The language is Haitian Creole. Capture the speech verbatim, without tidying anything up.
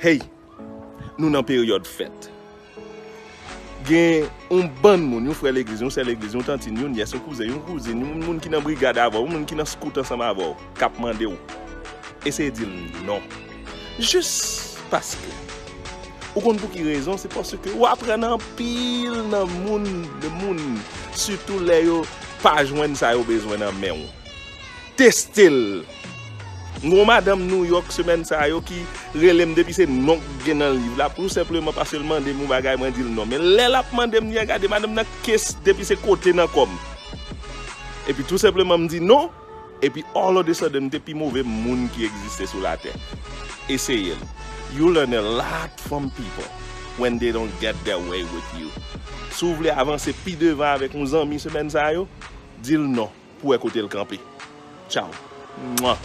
Hey, nou nan peryòd fèt. Gen yon bann moun, yon frè legliz, yon sè legliz, yon tantin, yon nyès, yon kouzen, yon kouzin, yon moun ki nan brigad avè w, yon moun ki nan scout ansanm avè w, k ap mande w. Eseye di l non. Jis paske. Ou konn pou ki rezon? Se paske w aprann anpil nan moun, de moun, sitou lè yo pa jwenn sa yo bezwen nan men w. Teste l. M gen yon madanm Nouyòk semèn sa yo ki rele m depi se non k gen nan liv la, tou senpleman paske l mande m yon bagay, mwen di l non. Men lè l ap mande m, li gade madanm nan kes depi se kote nan kò m. Epi tou senpleman m di non, epi all of a sudden m te pi move moun ki egziste sou latè. Eseye l. You learn a lot from people when they don't get their way with you. Si w vle avanse pi devan avèk yon zanmi semèn sa yo, di l non pou wè kote l kanpe. Tchaw. Mwa.